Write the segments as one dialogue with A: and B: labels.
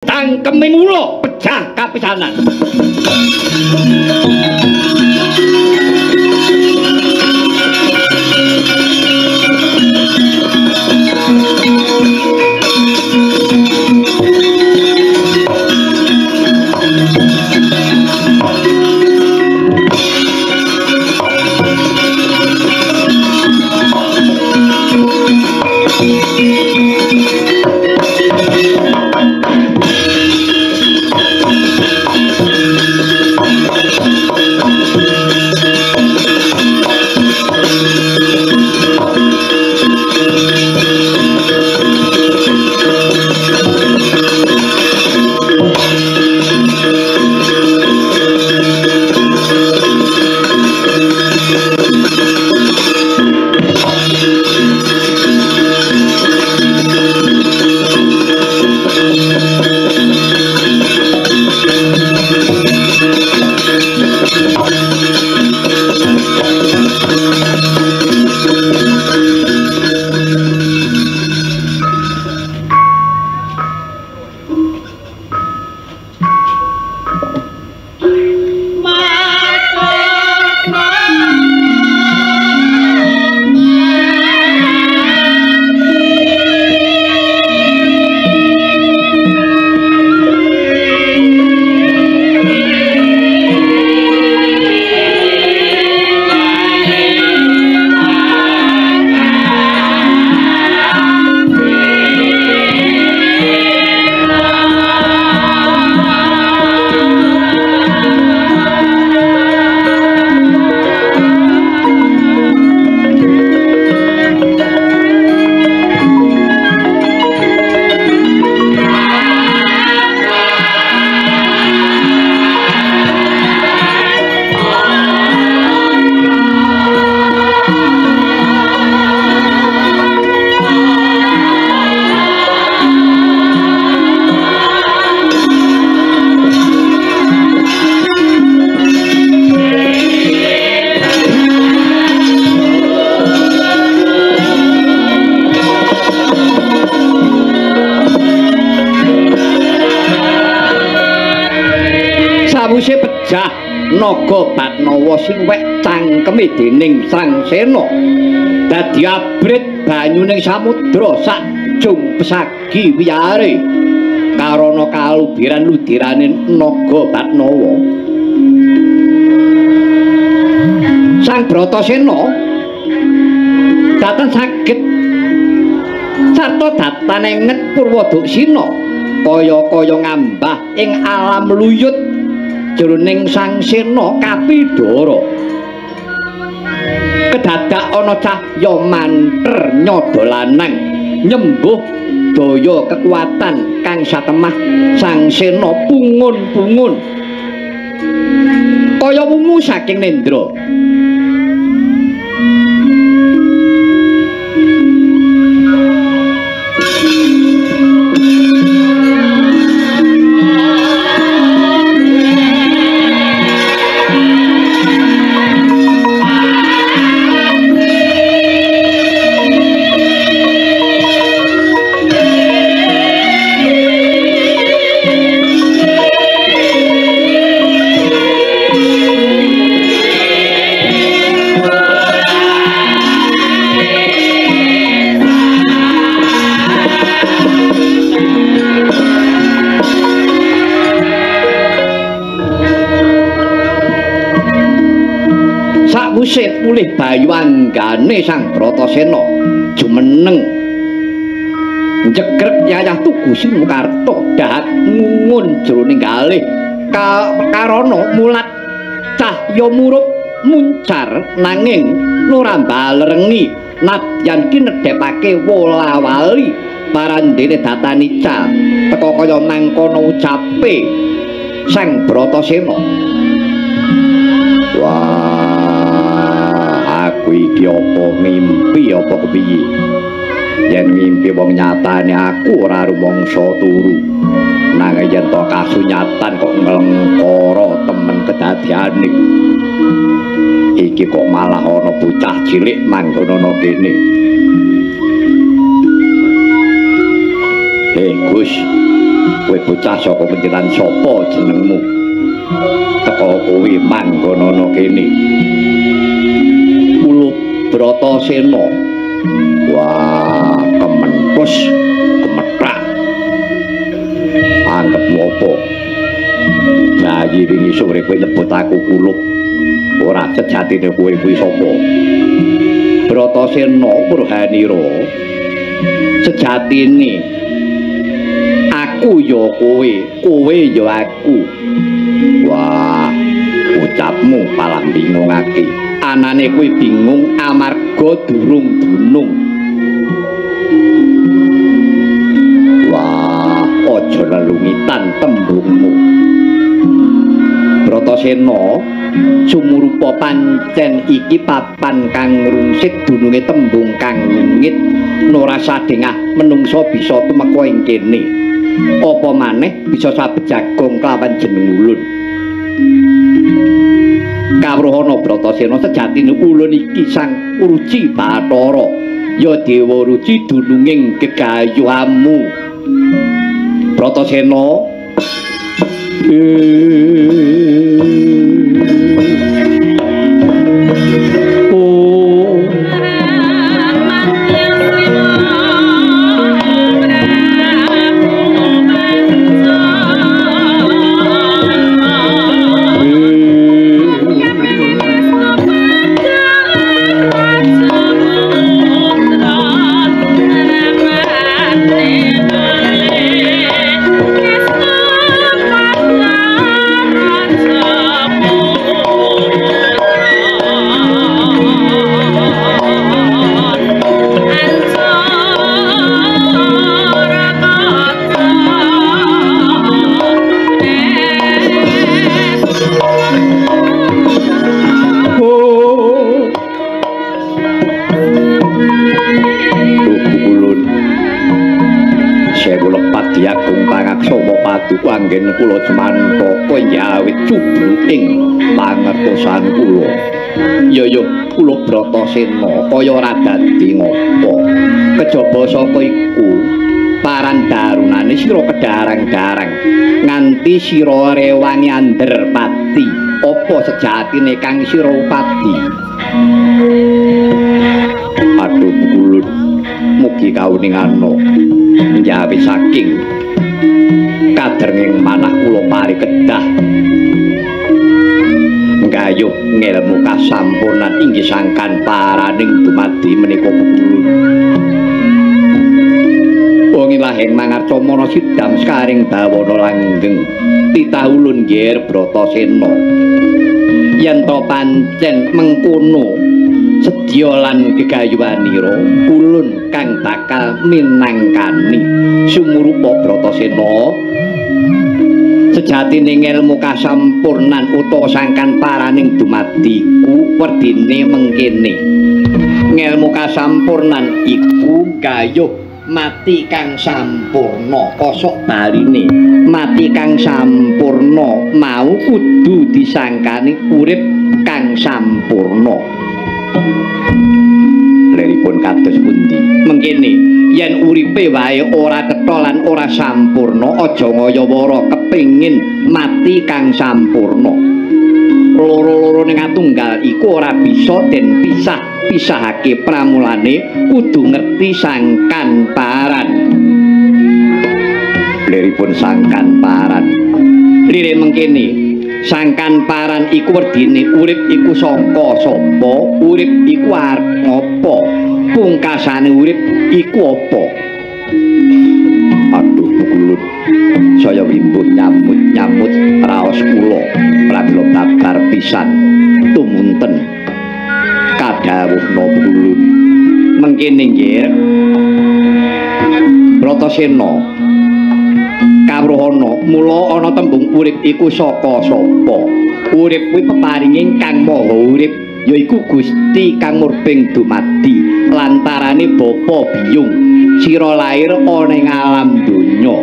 A: Cangkeming ula pejah kapisanan. Sawise pejah Naga Batnawa sinuwek cangkeme dening Sang Sena dadi abrit banyuning samudra sak jung pesagi wiyare karana kalubiran ludirane Naga Batnawa. Sang Bratasena datan saged sarta datan enget Purwaduksina kaya-kaya ngambah ing alam luyut jroning Sang Sena kapidhara. Kedadak ana cahya manter nyada lanang nyembuh daya kekuatan kang satemah Sang Sena pungun-pungun kaya wungu saking nendra. Sawise pulih bayu anggane Sang Bratasena jumeneng njegrek yayah tugu Sinukarta dahat ngungun jroning galih karana mulat cahya murup muncar nanging ora mbalerengi nadyan kinedhepake wola-wali parandene datan ical teka kaya mangkono ucape Sang Bratasena. Wah, aku iki apa ngimpi apa kepiye? Yen ngimpi wong nyatane aku ora rumangsa turu. Nanging yen to kasunyatan kok nglengkara temen kedadiane. Iki kok malah ana bocah cilik manggon ana kene. Gus, Kowe bocah saka penjelan sapa jenengmu? Teka kowe manggon ana kene. Kula Bratasena. Wah, kementhus, kemethak. Anggepmu apa? Jayi wingi sore kowe nyebut aku kulup. Ora sejatine kowe kuwi sapa? Bratasena Purhanira. Sejatine aku ya kowe, kowe ya aku. Wah, ucapmu malah bingungake. Anane kowe bingung amarga durung dunung. Wah, aja lelungitan tembungmu. Bratasena, sumurupa pancen iki papan kang ngrungsit dununge tembung kang ngit ora sadengah menungsa bisa tumeka ing kene. Apa maneh bisa sabejagong kelawan jeneng ulun. Kawruhana Bratasena, sejatine ulun iki Sang Ruci Bathara, ya Dewa Ruci dununging gegayuhamu. Bratasena, anggen kula jemantaka yawit cubruking pangertosan kula. Ya ya kula Bratasena kaya ora dadi ngopo. Kejaba saka iku paran darunane sira kedarang-darang nganti sira rewangi ander pati. Apa sejatine kang sira upadi? Aduh ulun, mugi kauningana njawi saking kadrenging manah kula pari kedah nggayuh ngelmu kasampurnan inggih sangkan paraning dumadi menika pepulun. Wong ilahing mangarca mana sidam sekaring bawana langgeng titah ulun nggih Bratasena. Yen to pancen mengkono sedya lan gegayuhanira ulun kang bakal minangkani sumurupa Bratasena. Sejatine ngelmu kasampurnan utawa sangkan paraning dumadiku werdine mengkene. Ngelmu kasampurnan iku gayuh mati kang sampurna kosok baline. Mati kang sampurna mau kudu disangkani urip kang sampurna. Leripun kados pundi? Mengkene, yen uripe wae ora cetha lan ora sampurna, aja ngayawara kepengin mati kang sampurna. Loro-lorone ngatunggal iku ora bisa den pisah-pisahake, pramulane kudu ngerti sangkan paran. Leripun sangkan paran. Lire mengkene, sangkan paran iku werdine urip iku saka sapa, urip iku arep ngopo, pungkasane urip iku apa. Aduh pukulun, saya wimbuh nyamut-nyamut raos kula pramila babar pisan tumunten kadhawuhna pukulun. Mengkene nggih Bratasena, kawruhana mula ana tembung urip iku saka sapa. Urip kuwi peparinging Kang Maha Urip, yaiku Gusti kang murbeng dumadi lantarane bapa biyung sira lair ana ing alam donya.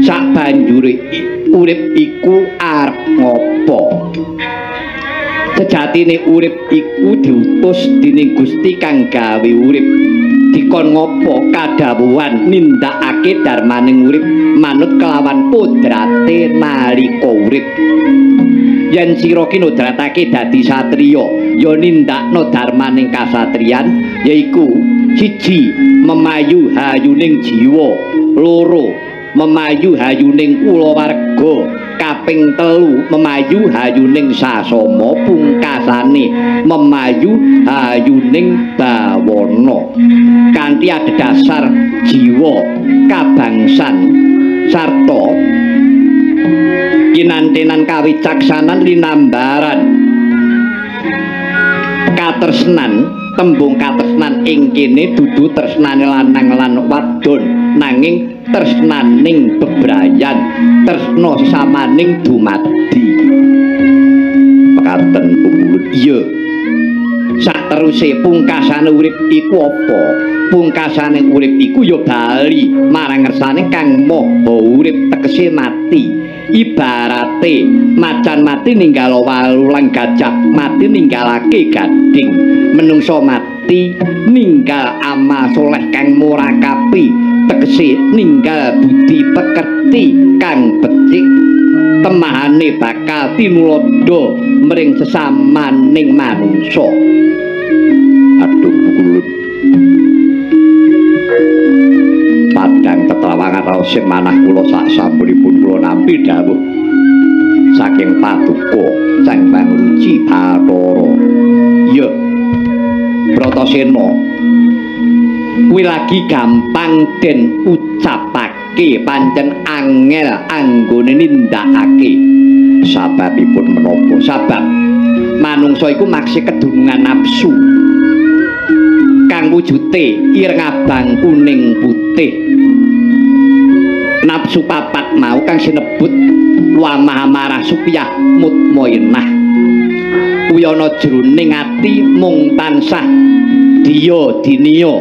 A: Sabanjure urip iku arep ngopo? Sejatine urip iku diutus dening Gusti kang gawe urip, Dikon ngopo kadhawuhan nindakake darmaning urip manut kelawan kodrate nalika urip. Yen sira kinodratake dadi satriya, ya nindakno darmaning kasatriyan, yaiku siji memayu hayuning jiwa, loro memayu hayuning kulawarga, kaping telu memayu hayuning sasama, pungkasane memayu hayuning bawana. Kanthi adhedhasar jiwa kabangsan sarta kinantenan kawicaksanan linambaran katresnan. Tembung katresnan ing kene dudu tresnane lanang lan wadon, nanging tresnaning bebrayan, tresna sesamaning dumadi. Mekaten pungkulut. Iya. Sateruse pungkasane urip iku apa? Pungkasane urip iku ya bali marang ngersane Kang Maha Urip, tegese mati. Ibarate macan mati ninggal walu lan gajah mati ninggalake gading. Menungso mati ninggal amal soleh kang murakapi, tegese ninggal budi pekerti kang becik, temahane bakal tinulodo mring sesamaning manungsa. Aduh pukulun. Padang tetrawangan raos manah kula sak sampunipun kula nampi dawuh saking paduka Sang Pangruci Bathara. Ya Bratasena, kuwi lagi gampang den ucapake, pancen angel anggone nindakake. Sababipun menapa? Sabab manungsa iku maksih kedunungan nafsu kang wujute ireng abang kuning putih. Nafsu papat mau kang sinebut wamah amarah supiyah mutmainah kuwi ana jroning ati mung tansah diya diniya.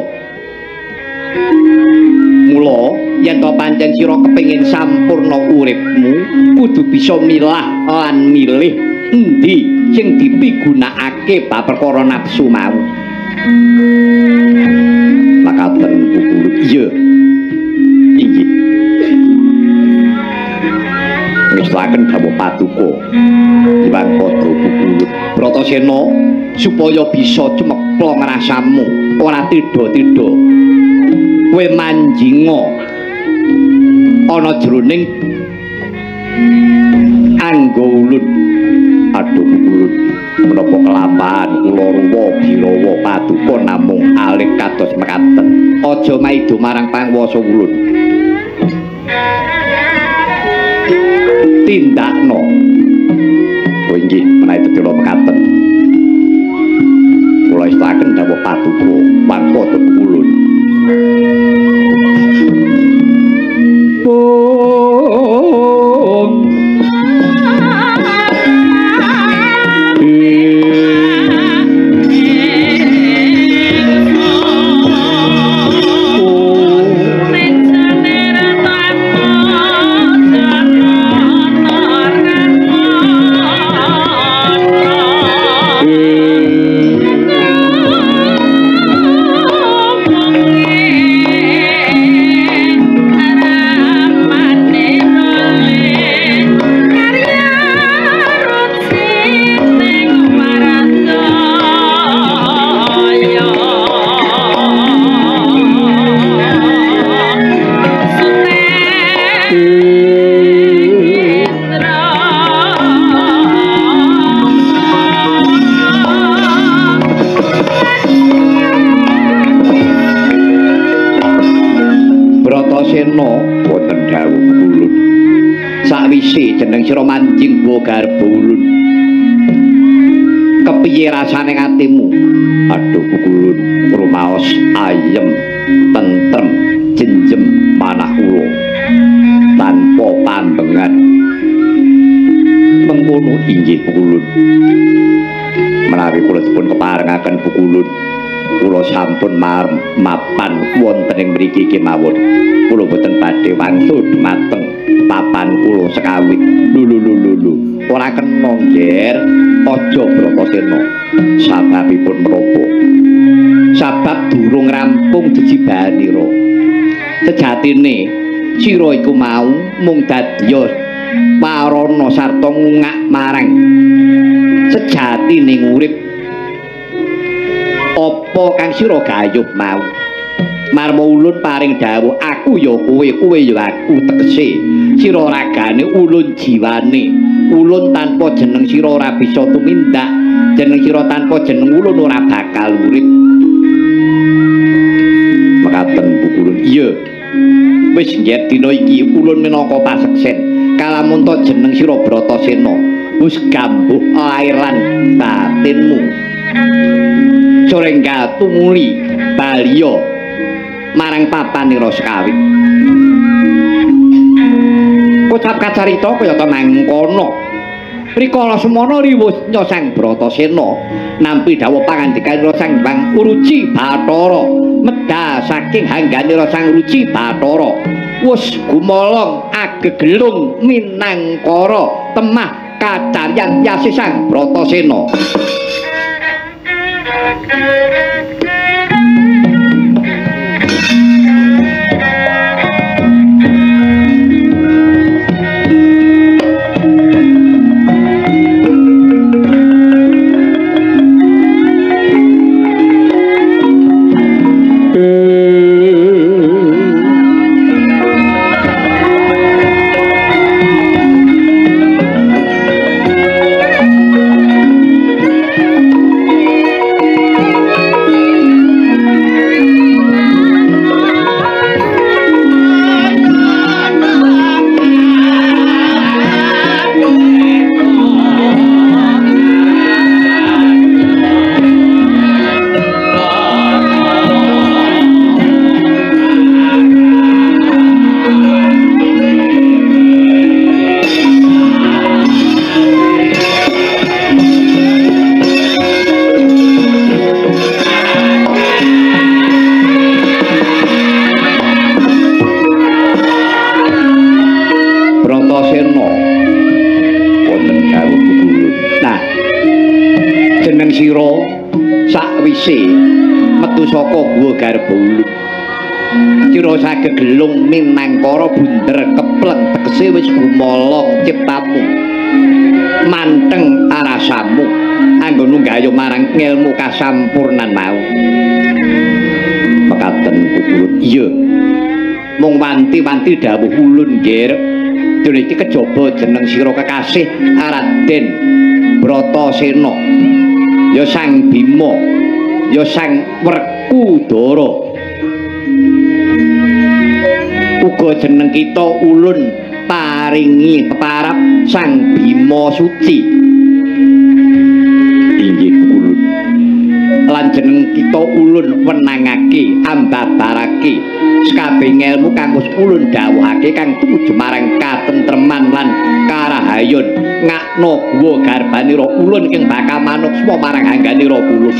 A: Mula yen to pancen sira kepengin sampurna uripmu, kudu bisa milah lan milih endi sing dipigunakake bab perkara nafsu mau. Makaten pukulut. Iya. Inggih. Ngestakaken dawuh paduka Hyang Padha Pukulut. Bratasena, supaya bisa cumeplong rasamu, ora tidha-tidha. Kowe manjinga ana jroning angga ulun. Aduh pukulun, menapa kelampahan kula ruwa birawa paduka namung alit kados mekaten. Aja maido marang panguwasa ulun. Tindakno. Oh inggih, menawi tetela mekaten. Kula estakaken dawuh paduka Wangkata Pukulun. Wonten dawuh ulun. Sakwise jeneng sira manjing wa garba ulun, kepiye rasane atimu? Aduh pukulun, rumaos ayem tentrem jenjem manah kula tanpa pambengan. Mengkono inggih pukulun. Menawi kula dipun keparengaken pukulun, kula sampun mapan wonten ing mriki kemawon. Kula boten badhe wangsul dumateng papan kula sekawit. Lho lho lho lho, ora kena ngger. Aja Bratasena. Sababipun menapa? Sabab durung rampung jejibahanira. Sejatine sira iku mau mung dadya parana sarta ngungak marang sejatine urip. Apa kang sira gayuh mau? Marma ulun paring dawuh, aku ya kowe, kowe ya aku, tegese sira ragane ulun jiwane. Ulun tanpa jeneng sira ora bisa tumindak, jeneng sira tanpa jeneng ulun ora bakal urip. Mekaten pukulun. Iya. Wis njet dina iki ulun minangka paseksen kalamunta jeneng sira Bratasena wis gambuh lair lan batinmu. Surengga tumuli baliya marang papanira sekawit. Kocap kacarita kayata mangkono. Rikala semana riwuh Sang Bratasena nampi dawuh pangandikanira Sang Hyang Ruci Bathara, medal saking hangganira Sang Ruci Bathara wus gumolong agegelung minangkara temah kacaryan yasi Sang Bratasena. Metu saka guwa garba ulun sira sagegelung minangkara bunder kepleng, tegese wis gumolong ciptamu manteng arasamu anggonmu gayuh marang ngelmu kasampurnan mau. Mekaten pukulun. Iya, mung wanti-wanti dawuh ulun nggir dene iki kejaba jeneng sira kekasih Raden Bratasena ya Sang Bima ya Sang Werkudara. Uga jeneng kita ulun paringi peparap Sang Bima Suci. Inggih ulun. Lan jeneng kita ulun wenangake ambabarake sakabeh ngelmu kang wis ulun dawuhake kang tumuju marang katentreman lan karahayon ngakna guwa garbanira ulun ing bakal manuksma marang angganira kula.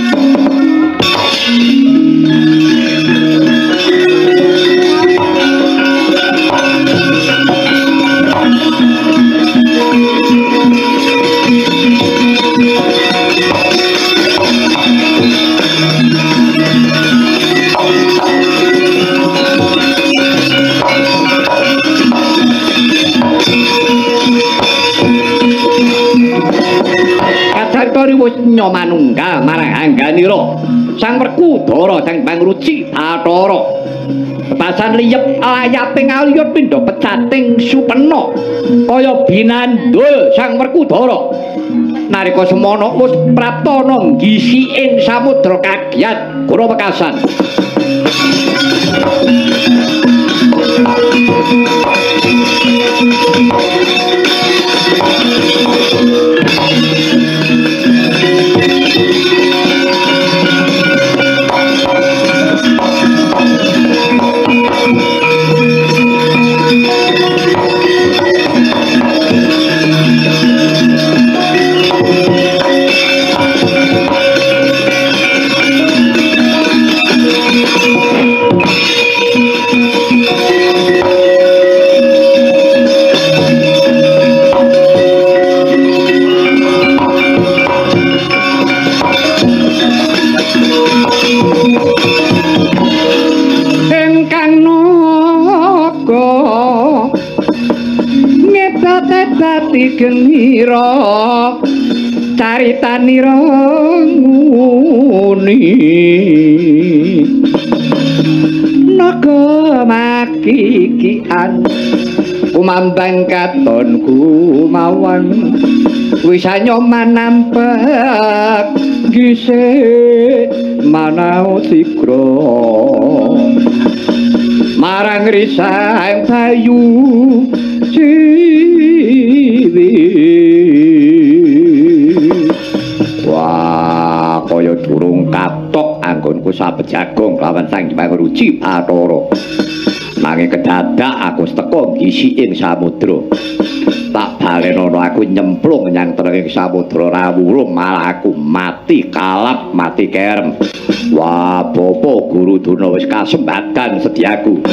A: Kacarita wis nyomanunggal marang angganira Sang Werkudara Sang Hyang Ruci Bathara. Bebasan liyep layaping aliyut pindha pecating supena kaya binandul Sang Werkudara. Nalika semana wis praptana nggisi ing samudra kagiat Gora Wekasan. Maksate dadi genira caritanira nguni naga makikian kumambang katon kumawang wisanya manampek gisik manau sigra marang risang bayu ciwi. Wah, kaya durung katok anggonku sabet jagung lawan Sang Hyang Ruci Bathara. Nanging kedadak aku teka ngisi ing samudra. Tak balenono aku nyemplung menyang tenging samudra rawuh, malah aku mati kalap, mati kerem. Wah, Bapak Guru Durna wis kasembadan sediaku.